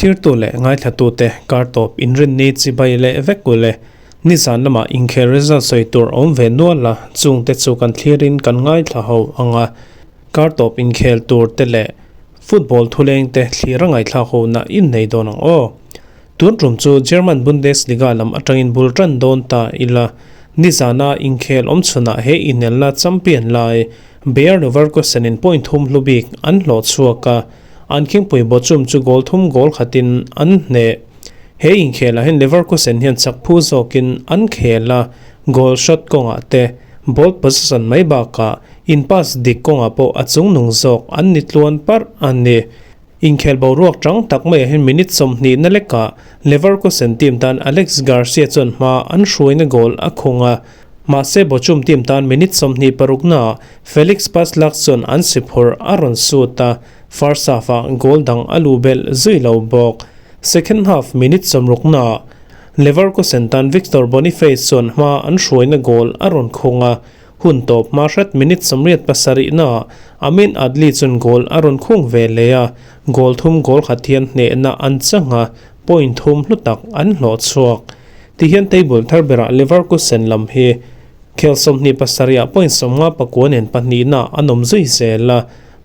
Thirtu leh ngaithlatute kar tawp inrinni chibai leh vek u le. Nizan lamah inkhel result sawi tur a awm ve nual a, chungte chu kan thlirin kan ngaithla ho ang a. Kar tawp inkhel tur te leh football thuleng te thlir a ngaihthlak ho na innei dawn ang aw. Tun tum chu German Bundesliga lam atangin bul tan dawn ta ila, nizana inkhel awm chhunah he inelna champion lai Bayer Leverkusen in point thum hlu bik an hlawh chhuak a, an khingpui Bochum chu goal thum goal khatin an hneh. He inkhelah hian Leverkusen hian chak phu zawkin an khel a, goal shot kawngah te, ball possession mai bakah in pass dik kawngah pawh a chungnung zawk an ni tluan parh a ni. Inkhel boruak tang tak maiah hian minute 20 na lekah Leverkusen team tan Alex Garcia chuan hma an hruaina goal a khung a, mahse Bochum team tan minute 26 naah Felix Passlack chuan an si phurh a rawn sut a, first half-ah goal dang a luh belh zui lo bawk. Second half minute 60 naah Leverkusen tan Victor Boniface chuan hma an hruaina goal a rawn khung a, Hun tawp hma hret minute 87 naah Amin Adli chuan goal a rawn khung ve leh a, goal thum goal khat hian hnehna an chang a, point thum hlu tak an hlawh chhuak. Tihian table thar berah Leverkusen lam hi khel 27 ah point 59 nen pahnihna an awm zui zel a,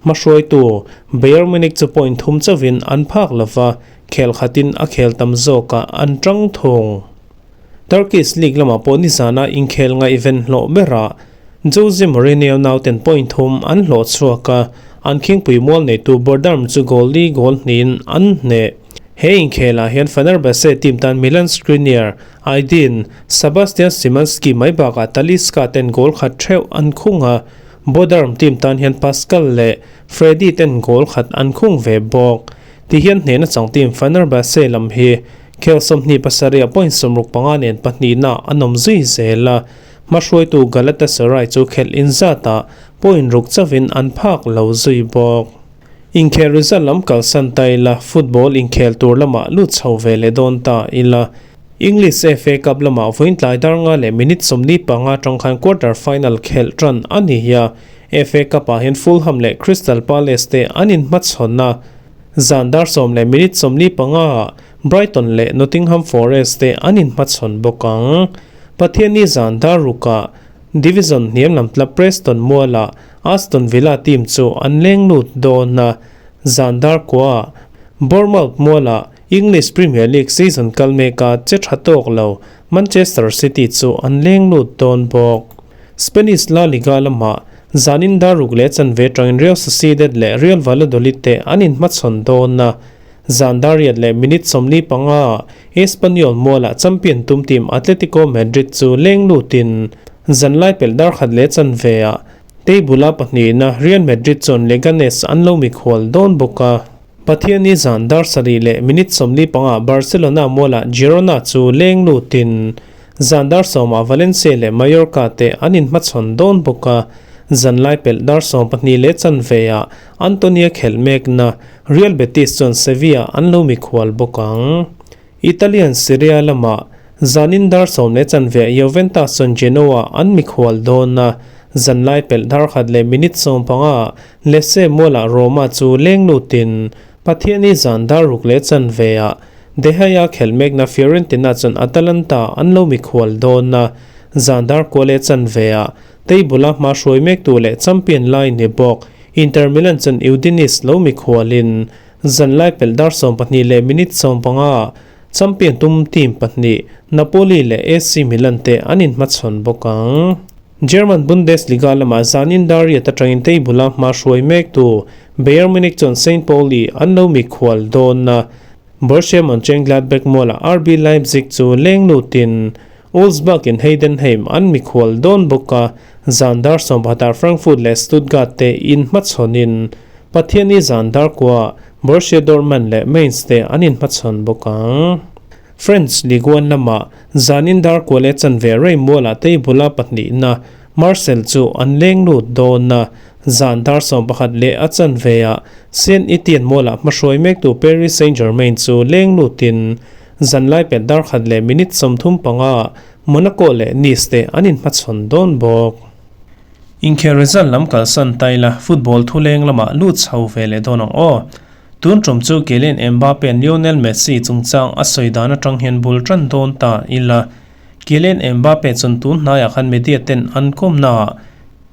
hmahruaitu Bayern Munich chu point thum chauhin an phak lova, khel khatin a khel tam zawkah an tang thung. Turkish League lamah pawh nizana inkhel ngaihven hlawh berah Jose Mourinho nauten point thum an hlawh chhuak a, an khingpui mual neitu Bordarm chu goal li goal hnihin an hneh. He inkhelah hian Fenerbahce team tan Milan Skriniar, Aydin, Sebastian Szymanski mai bakah Talisca ten goal khat theuh an khung a, Bodarm team tan hian Pascal leh Fredy ten goal khat an khung ve bawk. Tihian hnehna chang team Fenerbahce lam hi Khel 27 point 65 nen pahnihna an awm zui zel a, hmahruaitu Galatasaray chu khelh inzatah point ruk chauhin an phak lo zui bawk. Inkhel result lam kalsan ta ila, football inkhel tur lamah lut chho ve leh dawn ta ila. English FA Cup lamah vawiin tlai dar nga leh minute 45 atang khan quarter final khelh tan a ni a, FA Cup-ah hian Fulham leh Crystal Palace te an inhmachhawn a, zan dar 10 leh minute 45 ah Brighton leh Nottingham Forest te an inhmachhawn bawk ang. Pathianni zan dar rukah Division hniam lam club Preston mualah Aston Villa team chu an leng lut dawn a, zan dar kuaah Bournemouth mualah English Premier League season kal meka che tha tawk lo Manchester City chu an leng lut dawn bawk. Spanish La Liga lamah zanin dar ruk leh chanve tangin Real Sociedad leh Real Valladolid te an inhmachhawn dawn a, Zan dar riat leh minute 45 ah Espanyol mualah champion tum team Atletico Madrid chu leng lutin zanlai pelh dar khat leh chanve ah table a pahnihna Real Madrid chuan Leganes an lo mikhual dawn bawk a. Pathianni zan dar sarih leh minute 45 ah Barcelona mualah Girona chu leng lutin zan dar 10 ah Valencia leh Mallorca te an inhmachhawn dawn bawk a. Zanlai pelh dar 12 leh chanve ah Antonia khelh mekna Real Betis chuan Sevilla an lo mikhual bawk ang. Italian Serie A lamah zanin dar 10 leh chanve Juventus chuan Genoa an mikhual dawn a, zanlai pelh dar khat leh minute 15 Lecce mualah Roma chu leng lutin Pathianni zan dar ruk leh chanve ah De Gea khelh mekna Fiorentina chuan Atalanta an lo mikhual dawn a, zan dar kua leh chanve ah table a hma hruai mektu leh champion lai ni bawk Inter Milan chuan Udinese lo mikhualin zanlai pelh dar 12 leh minute 15 champion tum team pahnih Napoli leh AC Milan te an inhmachhawn bawk ang. German Bundesliga lamah zanin dar riat atangin table a hma hruai mektu Bayern Munich chuan Saint Pauli an lo mikhual dawn a, Borussia Mönchengladbach mualah RB Leipzig chu leng lutin Wolfsburg in Heidenheim an mikhual dawn bawk a, zan dar 10 Frankfurt leh Stuttgart te inhmachhawnin Pathianni zan dar kuaah Borussia Dortmund leh Mainz te an inhmachhawn bawk ang. French Ligue 1 lamah zanin dar kua leh chanve rei mualah table a pahnihna Marseille chu an leng lut dawn a, zan dar 11 leh a chanveah Saint-Etienne mualah hmahruai mektu Paris Saint-Germain chu leng lutin zanlai pet dar khat leh minute 35 Monaco leh Nice te an inhmachhawn dawn bawk. Inkhel result lam kalsan ta ila football thuleng lamah lut chho ve leh dawn ang aw. Tun tum chu Kylian Mbappe-a'n Lionel Messi chungchang a sawi dan atang hian bul tan dawn ta ila. Kylian Mbappe chuan tun hnaiah khan media ten an kawmnaah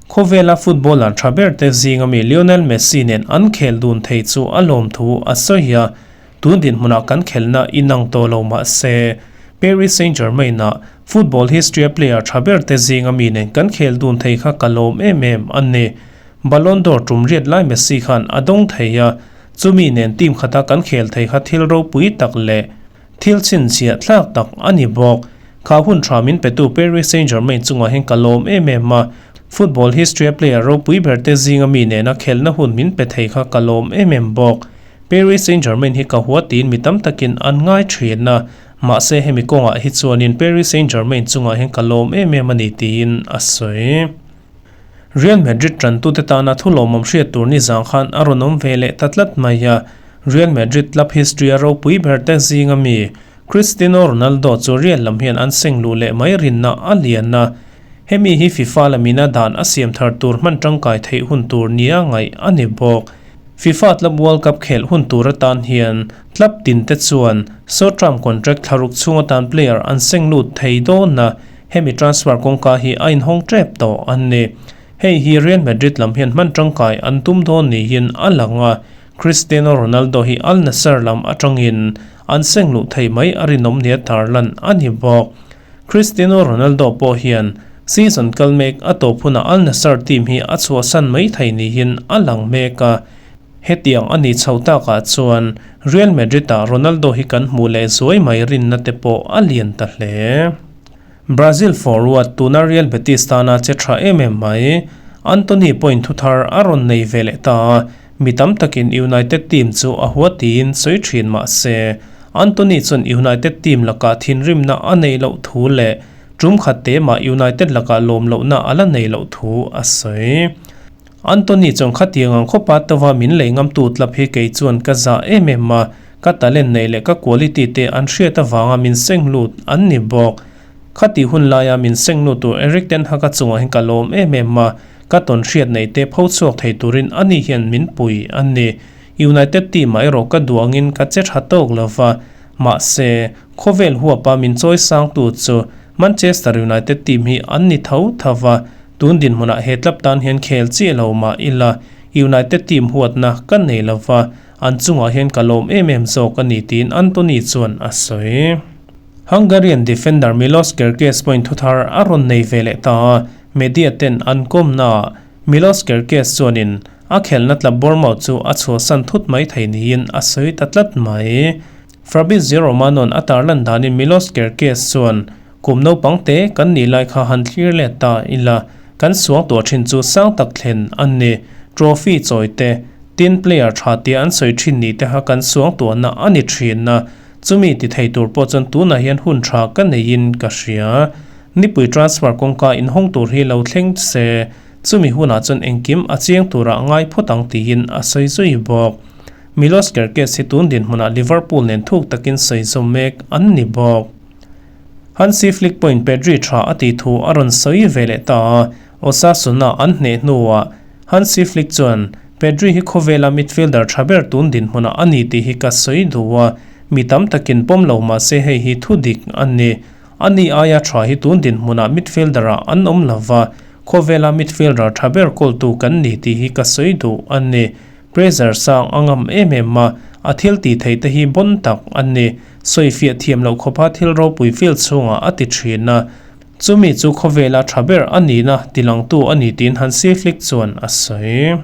khawvela footballer tha ber te zinga mi Lionel Messi nen an khel dun thei chu a lawm thu a sawi a, tun dinhmunah kan khelna inang tawh lo mah se Paris Saint-Germain-ah football history-a player tha ber te zinga mi nen kan khel dun thei kha ka lawm em em a ni. Ballon d'Or tum riat lai Messi khan a dawng thei a, chumi nen team khata kan khel thei kha thil ropui tak leh thil chhinchhiah thlak tak a ni bawk. Kha hun tha min petu Paris Saint-Germain chungah hian ka lawm em em a, football history-a player ropui ber te zinga mi nena khelhna hun min pe thei kha ka lawm em em bawk. Paris Saint-Germain hi ka hua tiin mi tam takin an ngai thin a, mahse hemi kawngah hi chuanin Paris Saint-Germain chungah hian ka lawm em em a ni tiin a sawi. Real Madrid tantute tana thu lawmawm hriat tur ni zang khan a rawn awm ve leh ta tlat mai a, Real Madrid club history a ropui ber te zinga mi Cristiano Ronaldo chu Real lam hian an seng luh leh mai rinna a lian a, hemi hi FIFA lamina dan a siam thar tur hman tangkai theih hun tur nia ngaih a ni bawk. FIFA Club World Cup khelh hun tur atan hian club tin te chuan short term contract thlaruk chhung atan player an seng lut thei dawn a, Hemi transfer kawngka hi a inhawng tep tawh an ni. Hei hi Real Madrid lam hian hman tangkai an tum dawn niin a lang a, Cristiano Ronaldo hi Al Nassr lam atangin an seng luh thei mai a rinawm nia tarlan a ni bawk. Cristiano Ronaldo pawh hian season kal mek a tawp hunah Al Nassr team hi a chhuahsan mai thei niin a lang mek a, hetiang a nih chhoh takah chuan Real Madrid-ah Ronaldo hi kan hmuh leh zuai mai rinna te pawh a lian ta hle. Brazil forward tuna Real Betis tana che tha em em mai. Antony pawhin thuthar a rawn nei ve leh ta a, mi tam takin United team chu a hua tiin sawi thin mah se, Antony chuan United team lakah thinrimna a neih loh thu leh tum khat te mah United lakah lawm lohna a la neih loh thu a sawi. Antony chuan khatiang ang khawpa tova min lei ngamtu tlap hi kei chuan ka zah em em a, ka talent neih leh ka quality te an hriat avanga min seng lut an ni bawk. Khati hun laia min seng lut tur Erik ten Hag-a chungah hian ka lawm em em a, ka tawn hriat neih te pho chhuak thei turin ani hian min pui a ni. United team ah erawh ka duh angin ka che tha tawk lova, mahse, khawvel huapa min chawi sangtu chu Manchester United team hi an ni tho tho va, Tun dinhmunah he club tan hian khel chiah lo mah ila United team huatna ka nei lo va, an chungah hian ka lawm em em zawk a ni tiin Antony chuan a sawi. Hungarian defender Milos Kerkez pawhin thuthar a rawn nei ve leh ta a, media ten an kawmnaah Milos Kerkez chuanin a khelna club Bournemouth chu a chhuahsan thut mai thei niin a sawi ta tlat mai. Fabrizio Romano-a'n a tarlan danin Milos Kerkez chuan Kum naupang te kan nih lai kha han thlir let ta ila, kan suang tuah thin chu sang tak thlen an ni. Trophy chawi te, tin player tha tia an sawi thin ni te kha kan suang tuahna a ni thin a, chumi ti thei tur pawh chuan tunah hian hun tha ka neiin ka hria. Nipui transfer kawngka inhawng tur hi lo thleng se, chumi hunah chuan engkim a chiang turah ngai phawt ang tiin a sawi zui bawk. Milos Kerkez hi tun dinhmunah Liverpool nen thuk takin sawi zawm mek an ni bawk. Hansi Flick pawhin Pedri tha a tih thu a rawn sawi ve leh ta a, Osasuna an hneh hnuah Hansi Flick chuan, Pedri hi khawvela midfielder tha ber tun dinhmunah a ni tih hi ka sawi duh a, mi tam takin pawm lo mah se hei hi thu dik a ni. Ani aia tha hi tun dinhmunah midfielder-ah an awm lo va, khawvela midfielder tha ber kawltu kan ni tih hi ka sawi duh a ni. Pressure sang a ngam em em a, a thil tih theih te hi bon tak a ni. Sawifiah thiam loh khawpa thil ropui field chhungah a ti thin a, chumi chu khawvela tha ber a nihna tilangtu a ni tiin Hansi Flick chuan a sawi.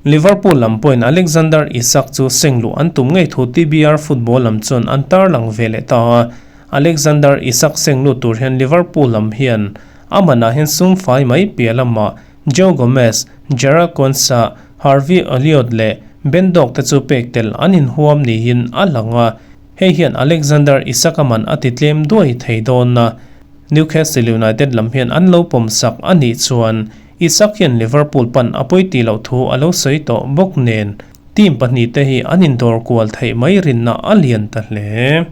Liverpool lam pawhin Alexander Isak chu seng luh an tum ngei thu TBR Football lam chuan an tarlang ve leh ta a, Alexander Isak seng lut tur hian Liverpool lam hian a manah hian sum fai mai piah lamah Joe Gomez, Jarrell Quansah, Harvey Elliott leh Ben Doak te chu pek tel an inhuam niin a lang a, hei hian Alexander Isak a man a ti tlem duai thei dawn a. Newcastle United lam hian an lo pawm sak a nih chuan Isak hian Liverpool pan a pawi tih loh thu a lo sawi tawh bawk nen team pahnihte hi an indawr kual theih mai rinna a lian ta hle.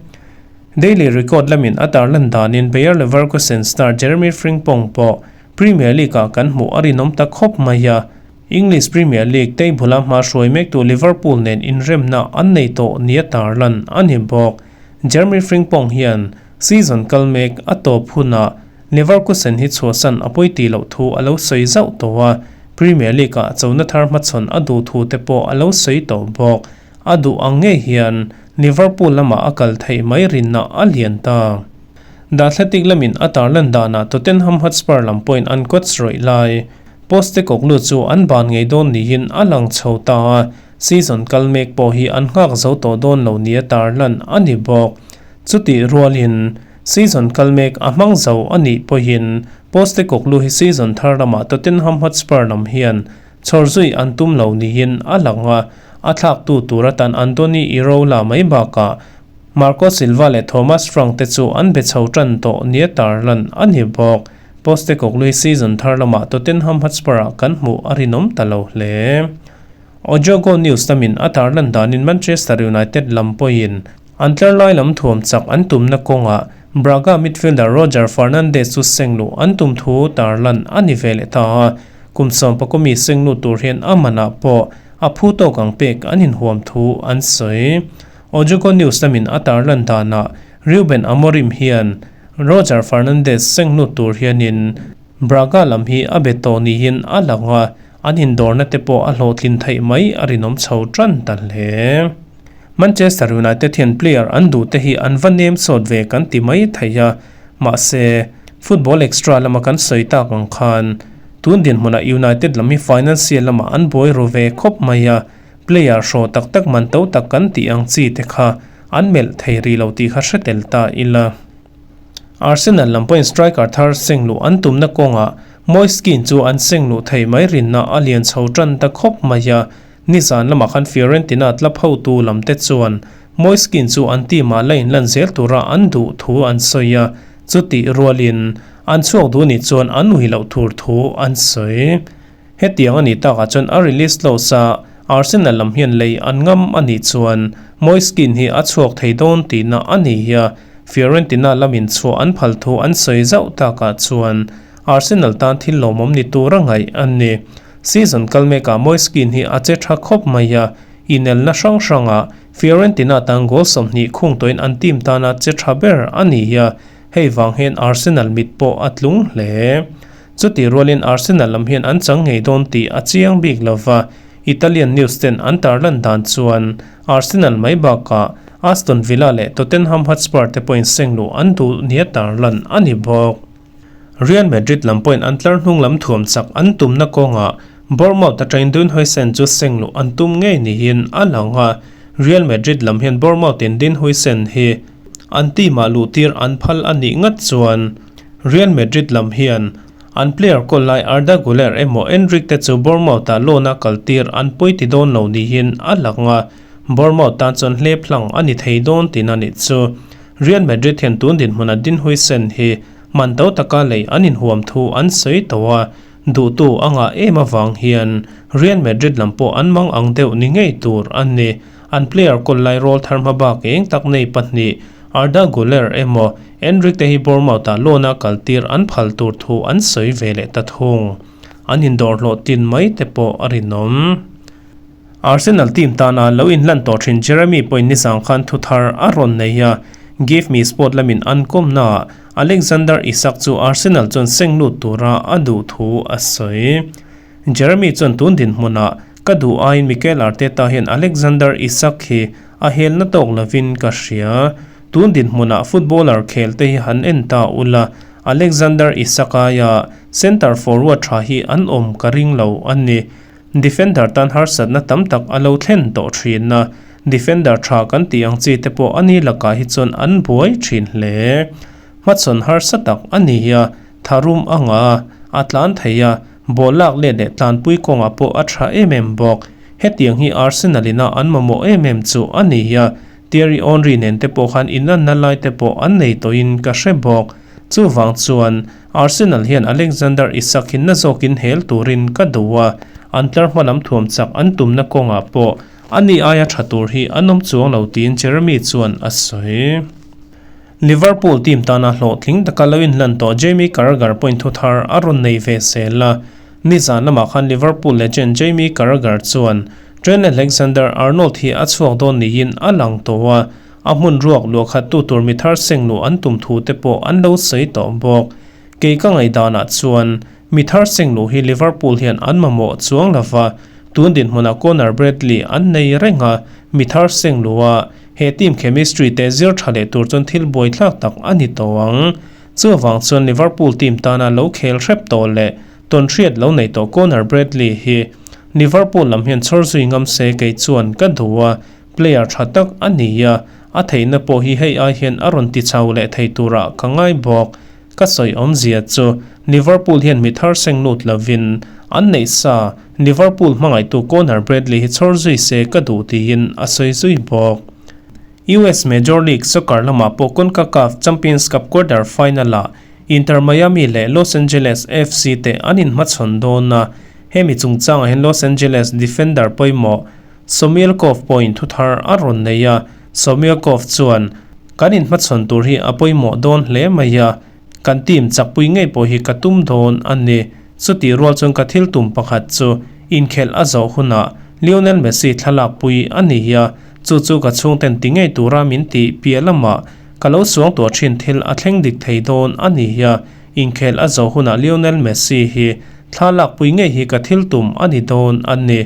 Daily Record lamin a tarlan danin Bayer Leverkusen star Jeremy Frimpong pawh Premier League-ah kan hmuh a rinawm ta khawp mai a. English Premier League table-a hma hruai mektu Liverpool nen inremna an nei tawh nia tarlan a ni bawk. Jeremy Frimpong hian season kal mek a tawp hunah Leverkusen hi chhuahsan a pawi tih loh thu a lo sawi zauh tawh a, Premier League-ah chona thar hmachhawn a duh thu te pawh a lo sawi tawh bawk. A duh ang ngei hian Liverpool lamah a kal theih mai rinna a lian ta. The Athletic lamin a tarlan danah Tottenham Hotspur lam pawhin an coach rawih lai Postecoglou chu an ban ngei dawn niin a lang chho ta a, season kal mek pawh hi an nghak zo tawh dawn lo nia tarlan a ni bawk. Chutih rualin season kal mek a hmang zo a nih pawhin Postecoglou hi season thar lamah Tottenham Hotspur lam hian chhawr zui an tum lo niin a lang a, a thlaktu tur atan Andoni Iraola mai bakah Marco Silva leh Thomas Frank te chu an be chho tan tawh nia tarlan a ni bawk. Postecoglou season thar lamah Tottenham Hotspur-ah kan hmuh a rinawm ta lo hle. O Jogo News lamin a tarlan danin Manchester United lam pawhin an tlar lai lam thuam chak an tumna kawngah Braga midfielder Roger Fernandes chu seng luh an tum thu tarlan a ni ve leh ta a, kum sawmpakawmi seng lut tur hian a manah pawh a phu tawk ang pek an inhuam thu an sawi. O Jogo News lamin a tarlan danah Ruben Amorim hian Roger Fernandes seng lut tur hianin Braga lam hi a be tawh niin a lang a, an indawrna te pawh a hlawhtlin theih mai a rinawm chho tan ta hle. Manchester United hian player an duh te hi an va nem sawt ve kan ti mai thei a, mahse, Football Extra lama kan sawi tak ang khan tun dinhmunah United lam hi financial lamah an buai ru ve khawp mai a, player hraw tak tak man to tak kan tih ang chi te kha an melh thei rih lo tih kha hre tel ta ila. Arsenal lam pawhin striker thar seng luh an tumna kawngah Moise Kean chu an seng luh thei mai rinna a lian chho tan ta khawp mai a, nizan lamah khan Fiorentina club hotu lam te chuan Moise Kean chu an team ah la inlan zel tura an duh thu an sawi a, chutih rualin an chhuak duh nih chuan an ui loh tur thu an sawi. Hetiang a nih takah chuan a release clause a Arsenal lam hian lei an ngam a nih chuan Moise Kean hi a chhuak thei dawn tihna a ni a, Fiorentina lamin chhuah an phal thu an sawi zauh takah chuan Arsenal tan thil lawmawm ni tur a ngaih a ni. Season kal mekah Moise Kean hi a che tha khawp mai a, inelna hrang hrangah Fiorentina tan goal 20 khung tawhin an team tana che tha ber a ni a, hei vang hian Arsenal mit pawh a tlung hle. Chutih rualin Arsenal lam hian an chang ngei dawn tih a chiang bik lova, Italian news ten an tarlan dan chuan Arsenal mai bakah Aston Villa leh Tottenham Hotspur te pawhin seng luh an duh nia tarlan a ni bawk. Real Madrid lam pawhin an tlar hnung lam thuam chak an tumna kawngah Bournemouth atangin Dean Huijsen chu seng luh an tum ngei niin a lang a, Real Madrid lam hian Bournemouth in Dean Huijsen hi an team ah luhtir an phal a nih ngat chuan Real Madrid lam hian an player kawl lai Arda Guler emaw Endrick te chu Bournemouth ah loan a kaltir an pawi ti dawn lo niin a lang a, Bournemouth tan chuan hlep hlang a ni thei dawn tin a nih chu. Real Madrid hian tun dinhmuna Dean Huijsen hi man to taka lei an inhuam thu an sawi tawh a, duhtu a ngah em avang hian Real Madrid lam pawh an mang ang deuh ni ngei tur a ni. An player kawl lai rawl thar hma bak eng tak nei pahnih Arda Guler emaw Endrick te hi Bournemouth-ah loan-a kaltir an phal tur thu an sawi ve leh ta thung. An indawr hlawh tin mai te pawh a rinawm. Arsenal team tana lo inhlan tawh thin Jeremy pawhin nizang khan thu thar a rawn nei a, Give Me Sport lamin an kawmnaah Alexander Isak chu Arsenal chuan seng lut tura a duh thu a sawi. Jeremy chuan tun dinhmunah ka duh aiin Mikel Arteta hian Alexander Isak hi a helna tawk lovin ka hria. Tun dinhmunah footballer khel te hi han en ta ula, Alexander Isak aia centre forward tha hi an awm ka ring lo a ni. Defender tan harsatna tam tak a lo thlen tawh thin a, defender tha kan tih ang chi te pawh a ni lakah hi chuan an buai thin hle. Hmachhawn harsa tak a ni a, tharum anga a tlan thei a, Ball lak let leh tlanpui kawngah pawh a tha em em bawk. Hetiang hi Arsenal ina an mamawh em em chu a ni a, Thierry Henry nen te pawh khan inlanna lai te pawh an nei tawhin ka hre bawk. Chuvang chuan Arsenal hian Alexander Isak hi na zawkin hel turin ka duh a, an tlar hma lam thuam chak an tumna kawngah pawh ani aia tha tur hi an awm chuang lo tiin Jeremy chuan a sawi. Liverpool team tana hlawhtling taka lo inhlan tawh Jamie Carragher pawhin thu thar a rawn nei ve sel a. Nizan lamah khan Liverpool legend Jamie Carragher chuan Trent Alexander-Arnold hi a chhuak dawn niin a lang tawh a, a hmun ruak luah khattu tur mi thar seng luh an tum thu te pawh an lo sawi tawh bawk. Kei ka ngaihdanah chuan mi thar seng luh hi Liverpool hian an mamawh chuang lo va, tun dinhmunah Conor Bradley an nei reng a, mi thar seng luh a, he team chemistry te zir tha leh tur chuan thil buaithlak tak a ni tawh ang. Chuvang chuan Liverpool team tana lo khel hrep tawh leh tawnhriat lo nei tawh Conor Bradley hi Liverpool lam hian chhawr zui ngam se kei chuan ka duh a, player tha tak a ni a, a theihna pawh hi hei ai hian a rawn ti chau leh thei turah ka ngai bawk. Ka sawi awmzia chu Liverpool hian mi thar seng lut lovin an neih sa Liverpool hmangaihtu Conor Bradley hi chhawr zui se ka duh tiin a sawi zui bawk. US Major League Soccer lamah pawh CONCACAF Champions Cup quarter final-ah Inter Miami leh Los Angeles FC te an inhmachhawn dawn a, hemi chungchangah hian Los Angeles defender pawimawh Somielkov pawhin thuthar a rawn nei a, Somielkov chuan, Kan inhmachhawn tur hi a pawimawh dawn hle mai a, kan team chakpui ngei pawh hi ka tum dawn a ni. Chutih rual chuan ka thil tum pakhat chu inkhelh a zawh hunah Lionel Messi thlalakpui a ni a, chu chu ka chhungten ti ngei tura min tih piah lamah ka lo suang tuah thin thil a thleng dik thei dawn a ni a, inkhelh a zawh hunah Lionel Messi hi thlalakpui ngei hi ka thil tum a ni dawn a ni.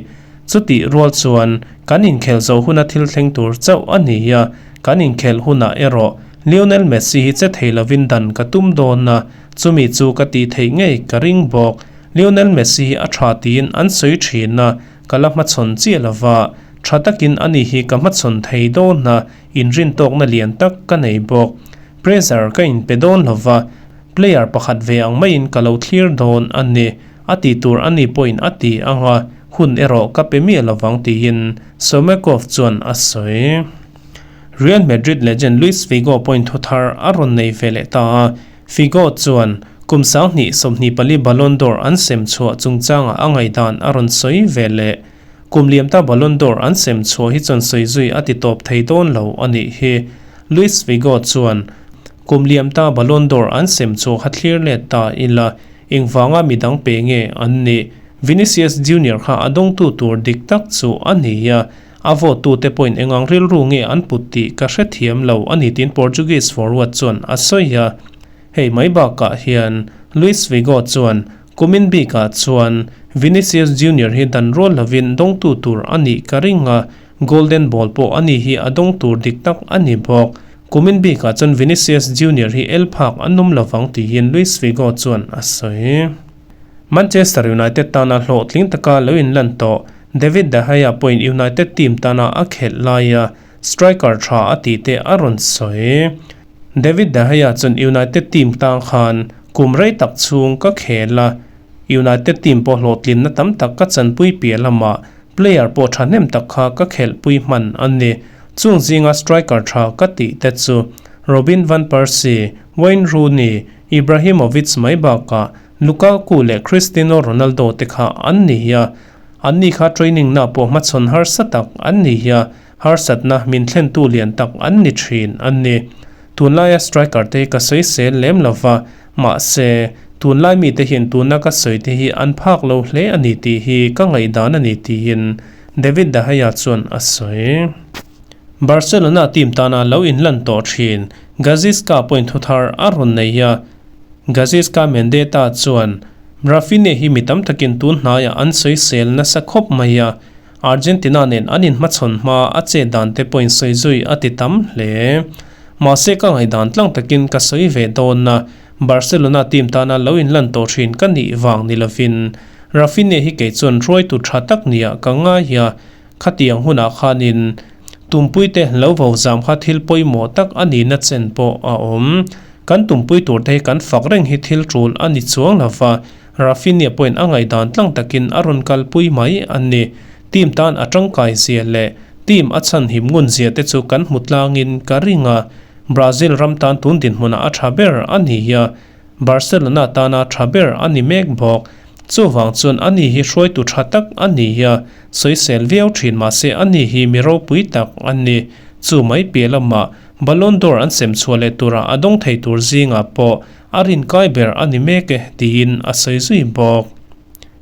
Chutih rual chuan kan inkhelh zawh huna thil thleng tur chauh a ni a, kan inkhelh hunah erawh Lionel Messi hi che thei lovin dan ka tum dawn a, chumi chu ka tih theih ngei ka ring bawk. Lionel Messi hi a tha tiin an sawi thin a, ka la hmachhawn chiah lova, tha takin ani hi ka hmachhawn thei dawn a, inrintawkna lian tak ka nei bawk. Pressure ka inpe dawn lova, player pakhat ve ang maiin ka lo thlir dawn a ni. A ti tur a ni pawhin a ti ang a, hun erawh ka pe miah lovang tiin Somekov chuan a sawi. Real Madrid legend Luis Figo pawhin thu thar a rawn nei ve leh ta a, Figo chuan kum 2024 Ballon d'Or an sem chhuah chungchangah a ngaihdan a rawn sawi ve leh. Kum liamta Ballon d'Or an sem chhuah hi chuan sawi zui a ti tawp thei dawn lo a nih hi. Luis Figo chuan kum liamta Ballon d'Or an sem chhuah kha thlir let ta ila, Engvanga midang pe nge an nih? Vinicius Junior kha a dawngtu tur dik tak chu a ni a, a vote-tute pawhin engang rilru nge an put tih ka hrethiam lo a ni tiin Portuguese forward chuan a sawi a. Hei mai bakah hian Luis Figo chuan kumin bikah chuan Vinicius Junior hi dan rual lovin dawngtu tur a nih ka ring a, Golden Ball pawh a ni hi a dawng tur dik tak a ni bawk. Kumin bikah chuan Vinicius Junior hi el phak a num lovang tiin Luis Figo chuan a sawi. Manchester United tana hlawhtling taka lo inlan tawh David De Gea pawhin United team tana a khelh laia striker tha a tih te a rawn sawi. David De Gea chuan United team tang khan kum rei tak chhung ka khel a, United team pawh hlawhtlinna tam tak ka chanpui piah lamah Player pawh thahnem tak kha ka khelhpui hman a ni. Chung zinga striker tha ka tih te chu Robin van Persie, Wayne Rooney, Ibrahimovic mai bakah Lukaku leh Cristiano Ronaldo te kha an ni a. Anni kha training na pawh hmachhawn harsa tak an ni a, harsatna min thlentu lian tak an ni thin a ni. Tunlaia striker te hi ka sawisel lem lova, Mahse, tunlai mite hian tuna ka sawi te hi an phak lo hle a ni tih hi ka ngaihdan a ni tiin David De Gea chuan a sawi. Barcelona team tana lo inlan tawh thin Gaziska pawhin thuthar a rawn nei a, Gaziska Mendeta chuan Raphinha hi mi tam takin tun hnaiah an sawisel nasa khawp mai a, Argentina nen an inhmachhawn hma a chet dan te pawhin sawi zui a ti tam hle. Mahse ka ngaihdan tlang takin ka sawi ve dawn a, Barcelona team tana lo inlan tawh thin ka nih vang ni lovin Raphinha hi kei chuan hruaitu tha tak nia ka ngai a, khatiang hunah khanin tumpuite lo vo zam kha thil pawimawh tak a nihna chen pawh a awm. Kan tumpui tur te hi kan fak reng hi thil tul a ni chuang lova, Raphinha pawhin a ngaihdan tlang takin a rawn kalpui mai a ni. Team tan a tangkai zia leh team a chhanhim ngun zia te chu kan hmu tlangin ka ring a, Brazil ram tan tun dinhmunah a tha ber a ni a, Barcelona tana tha ber a ni mek bawk. Chuvang chuan ani hi hruaitu tha tak a ni a, sawisel viau thin mahse ani hi mi ropui tak a ni. Chu mai piah lamah Ballon d'Or an sem chhuah leh turah a dawng thei tur zingah pawh A rinkai ber a ni mek e, tiin a sawi zui bawk.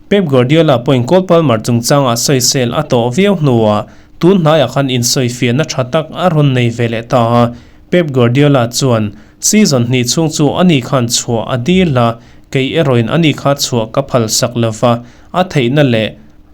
Pep Guardiola pawhin Cole Palmer chungchangah sawisel a tawh viau hnuah tun hnaiah khan insawifiahna tha tak a rawn nei ve leh ta a. Pep Guardiola chuan, Season hnih chhung chu ani khan chhuah a dil a, kei erawhin ani kha chhuah ka phalsak lova, a theihna leh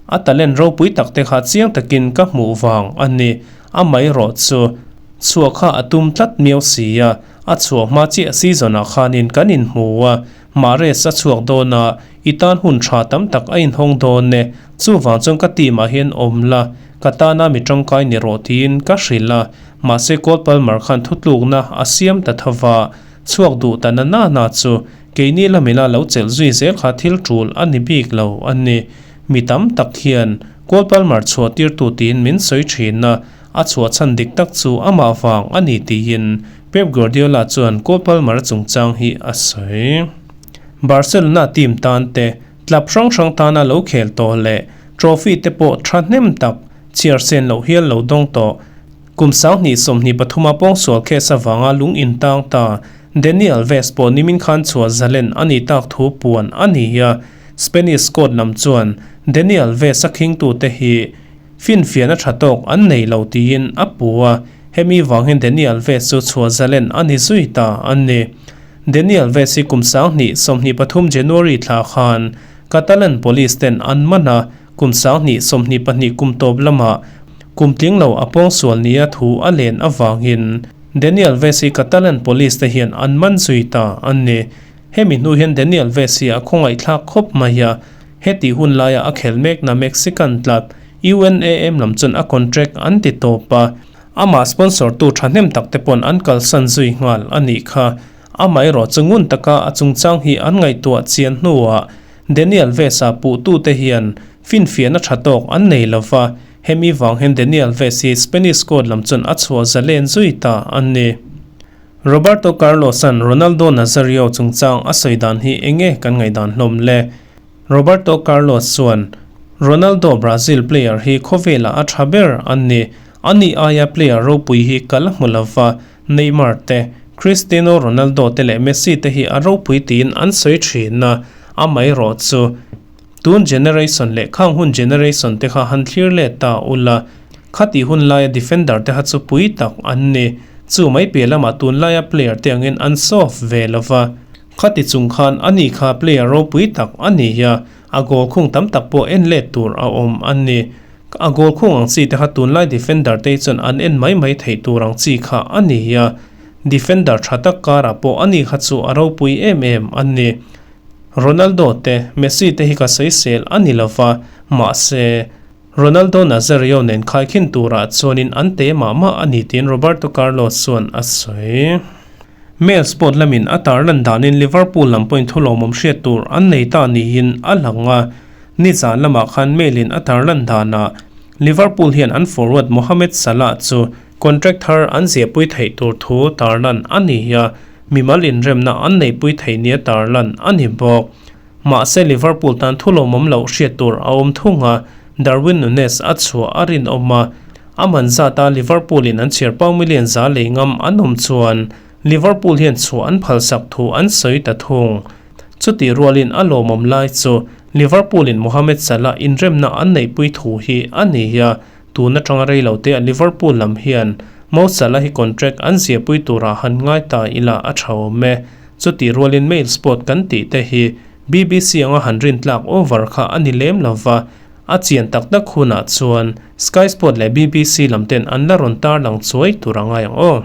a talent ropui tak te kha chiang takin ka hmuh vang a ni. Amaherawh chu chhuah kha a tum tlat miau si a, a chhuah hma chiah season ah khanin kan inhmu a, Mahrez a chhuak dawn a, i tan hun tha tam tak a inhawng dawn e, chuvang chuan ka team ah hian awm la, ka tana mi tangkai ni rawh tiin ka hrilh a, mahse Cole Palmer khan thutlukna a siam ta tho va, chhuak duh ta na na na chu keini lamina lo chelh zui zel kha thil tul a ni bik lo a ni. Mi tam tak hian Cole Palmer chhuah tirtu tiin min sawi thin a, a chhuah chhan dik tak chu amah vang a ni tiin Pep Guardiola chuan Cole Palmer chungchang hi a sawi. Barcelona team tan te, club hrang hrang tana lo khel tawh leh trophy te pawh thahnem tak chhiar sen loh hial lo dawng tawh. Kum 2023 a pawngsual case avanga lung intang ta Dani Alves pawh nimin khan chhuah zalen a nih tak thu puan a ni a. Spanish court lam chuan Dani Alves a khingtute hi Finfiahna tha tawk an nei lo tiin a pu a, hemi vang hian Dani Alves chu chhuah zalen a ni zui ta a ni. Dani Alves hi kum 2023 January thla khan Catalan Police ten an man a, kum 2022 kum tawp lamah kum tling lo a pawngsual nia thu a len avangin Dani Alves hi Catalan Police te hian an man zui ta a ni. Hemi hnu hian Dani Alves hi a khawngaihthlak khawp mai a, Heti hun laia a khel mekna Mexican club UNAM lam chuan a contract an ti tawp a, amah sponsor tu thahnem tak te pawn an kalsan zui nghal a nih kha. Amaherawh chu ngun taka a chungchang hi an ngaihtuah chian hnuah Dani Alves-a puhtute hian finfiahna tha tawk an nei lo va, hemi vang hian Dani Alves hi Spanish court lam chuan a chhuah zalen zui ta a ni. Roberto Carlos-a'n Ronaldo Nazario chungchang a sawi dan hi eng nge kan ngaihdan hlawm le? Roberto Carlos chuan, Ronaldo Brazil player hi khawvelah a tha ber an ni. Ani aia player ropui hi ka la hmu lo va, Neymar te, Cristiano Ronaldo te leh Messi te hi a ropui tiin an sawi thin a, amaherawh chu tun generation leh khang hun generation te kha han thlir let ta ula, Khati hun laia defender te kha chu pui tak an ni. Chu mai piah lamah tunlaia player te angin an soft ve lo va. Khati chung khan ani kha player ropui tak a ni a, a goal khung tam tak pawh en let tur a awm a ni. A goal khung ang chi te kha tunlai defender te hi chuan an en mai mai theih tur ang chi kha a ni a. Defender tha tak karah pawh ani kha chu a ropui em em a ni. Ronaldo te, Messi te hi ka sawisel a ni lo va, mahse, Ronaldo Nazario nen khaikhin turah chuanin an te mah mah a ni tiin Roberto Carlos chuan a sawi. Mail Sport lamin a tarlan danin Liverpool lam pawhin thulawmawm hriat tur an nei ta niin a lang a, nizan lamah khan Mail in a tarlan danah Liverpool hian an forward Mohamed Salah chu contract thar an ziahpui theih tur thu tarlan a ni a, mimal inremna an neihpui theih nia tarlan a ni bawk. Mahse Liverpool tan thu lawmawm loh hriat tur a awm thung a, Darwin Nunez a chhuah a rinawm a, a man zata Liverpool in an chhiar pau million za lei ngam an awm chuan Liverpool hian chhuah an phalsak thu an sawi ta thung. Chutih rualin a lawmawm lai chu Liverpool in Mohamed Salah inremna an neihpui thu hi a ni a, tun atanga rei lo te ah Liverpool lam hian Mo Salah hi contract an ziahpui turah han ngai ta ila a tha awm e. Chutih rualin Mail Sport kan tih te hi BBC anga han rin tlak over kha a ni lem lo va, a chian tak tak hunah chuan Sky Sport leh BBC lam ten an la rawn tar lang chuai tur a ngai ang aw.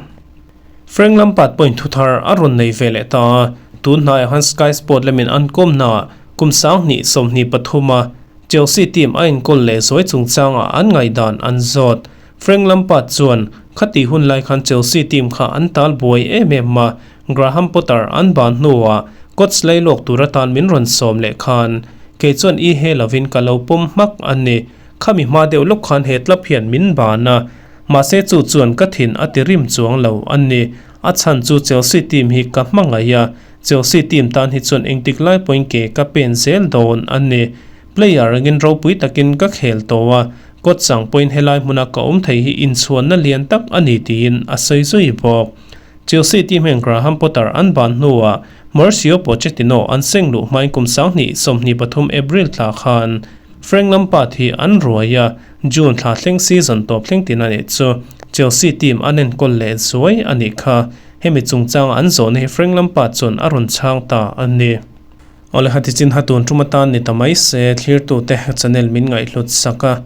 Frank Lampard pawhin thuthar a rawn nei ve leh ta a, tun hnaiah khan Sky Sport lamin an kawmnaah kum 2023 a Chelsea team a enkawl leh zawi chungchangah an ngaihdan an zawt. Frank Lampard chuan khatih hun lai khan Chelsea team kha an tal buai em em a, Graham Potter an ban hnuah coach lailawk tur atan min rawn sawm leh khan kei chuan i he lovin ka lo pawm hmak a ni. Khami hma deuh lawk khan he club hian min ban a, mahse chu chuan ka thin a ti rim chuang lo a ni. A chhan chu Chelsea team hi ka hmangaih a, Chelsea team tan hi chuan engtik lai pawhin ke ka pen zel dawn a ni. Player angin ropui takin ka khel tawh a, coach ang pawhin helai hmuna ka awm thei hi inchhuanna lian tak a ni tiin a sawi zui bawk. Chelsea team hian Graham Potter an ban hnuah Mauricio Pochettino an seng luh hmain kum 2023 April thla khan Frank Lampard hi an ruai a, June thla thleng season tawp thleng tin a nih chu Chelsea team an enkawl leh zuai a nih kha. Hemi chungchanga an zawhna hi Frank Lampard chuan a rawn chhang ta a ni. Awle hati chin ha tun tum atan ni ta mai se thlirtute channel min ngaihhlut sak a,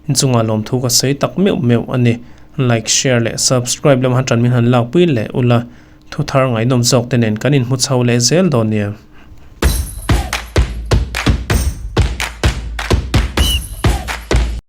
inchungah lawmthu ka sawi tak meuh meuh a ni. Like, share leh subscribe lam han tan min han lakpui leh ula, thu thar ngaihnawm zawk te nen kan inhmu chho leh zel dawn nia.